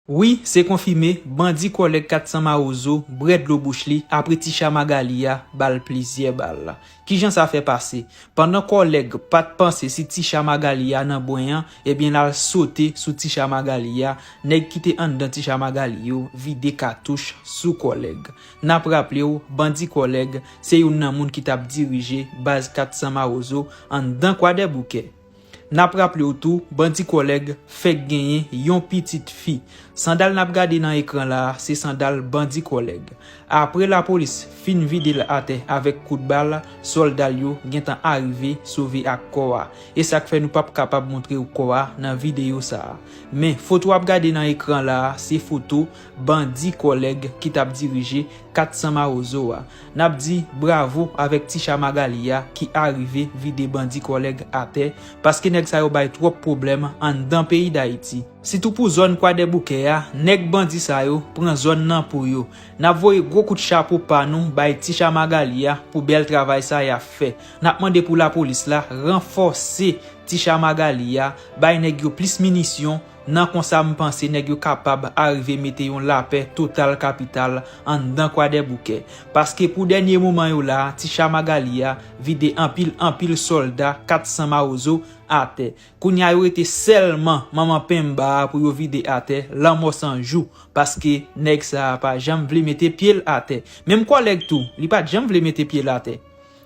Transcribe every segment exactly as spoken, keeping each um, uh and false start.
Wi, se konfime, bandi kòlèg kat san Mawozo bwè dlo bouch li apre Ticha Magali a ba l plizyè bal. Kijan sa fè pase? Pandan kòlèg pa t panse si Ticha Magali a nan bwen an, ebyen l al sote sou Ticha Magali a, nèg ki te anndan Ticha Magali yo vide katouch sou kòlèg. N ap raple w, bandi kòlèg se youn nan moun ki t ap dirije baz kat san Mawozo anndan Kwadèboukè. N ap raple w tou, bandi kòlèg fèk genyen yon pitit fi. Sandal n ap gade nan ekran la a, se sandal bandi kòlèg. Apre lapolis fin vide l atè avèk kout bal, sòlda l yo gentan arive sove ak kò a. E sa k fè nou p ap kapab montre w kò a nan videyo sa a. Men, foto w ap gade nan ekran la a, se foto bandi kòlèg ki t ap dirije kat san Mawozo a. N ap di bravo avèk Ticha Magali a ki arive vide bandi kòlèg atè, paske nèg sa yo bay twòp pwoblèm anndan peyi Dayiti. Sitou pou zòn Kwadèboukè a, nèg bandi sa yo pran zòn nan pou yo. N ap voye gwo kout chapo pa nou bay Ticha Magali a pou bèl travay sa y ap fè. N ap mande pou lapolis la ranfòse Ticha Magali a, bay nèg yo plis minisyon, nan konsa m panse nèg yo kapab arive mete yon lapè total kapital anndan Kwadèboukè. Paske pou dènye moman yo la a, Ticha Magali a vide anpil anpil sòlda kat san Mawozo atè. Kounye a yo rete sèlman manman penmba a pou yo vide atè, lanmò san jou, paske nèg sa a pa janm vle mete pye l atè. Menm kòlèg tou, li pa t janm vle mete pye l atè.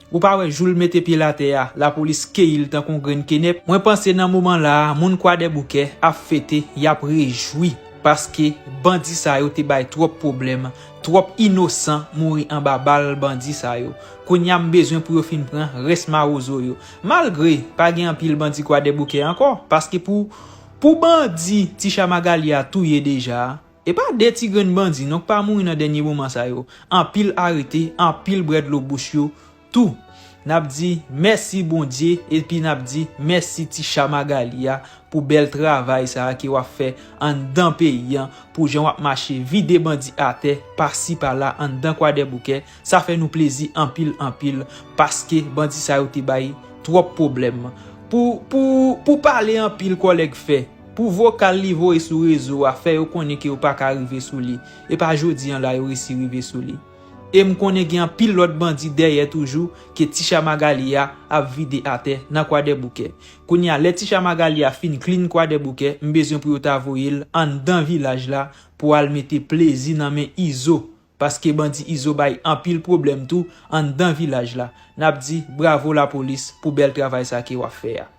Ou pa wè jou l mete pye l atè a, lapolis keyi l tankou grenn kenèp? Mwen panse nan moman la a, moun Kwadèboukè ap fete, y ap rejwi, paske bandi sa yo te bay twòp pwoblèm, twòp inosan mouri anba bal bandi sa yo. Kounye a m bezwen pou yo fin pran rès Mawozo yo. Malgre pa gen anpil bandi Kwadèboukè ankò, paske pou, pou bandi Ticha Magali a touye deja, e pa de ti grenn bandi non k pa mouri nan dènye moman sa yo. Anpil arete, anpil bwè dlo bouch yo tou. N ap di mèsi Bondye epi n ap di mèsi Ticha Magali a pou bèl travay sa a ke w ap fè anndan peyi an, pou jan w ap mache vide bandi atè pasi pala anndan Kwadèboukè. Sa fè nou plezi anpil anpil, paske bandi sa yo te bay twòp pwoblèm. Pou, pou, pou pale anpil kòlèg fè, pou vokal li voye sou rezo a fè yo konnen ke yo pa ka rive sou li. E pa jodi an la yo resi rive sou li. E m konnen gen anpil lòt bandi dèyè toujou ke Ticha Magali a ap vide atè nan Kwadèboukè. Kounye a, lè Ticha Magali a fin clean Kwadèboukè, m bezwen pou yo ta voye l anndan vilaj la pou al mete plezi nan men Izo. Paske bandi Izo bay anpil pwoblèm tou anndan vilaj la. N ap di bravo lapolis pou bèl travay sa ke w ap fè a.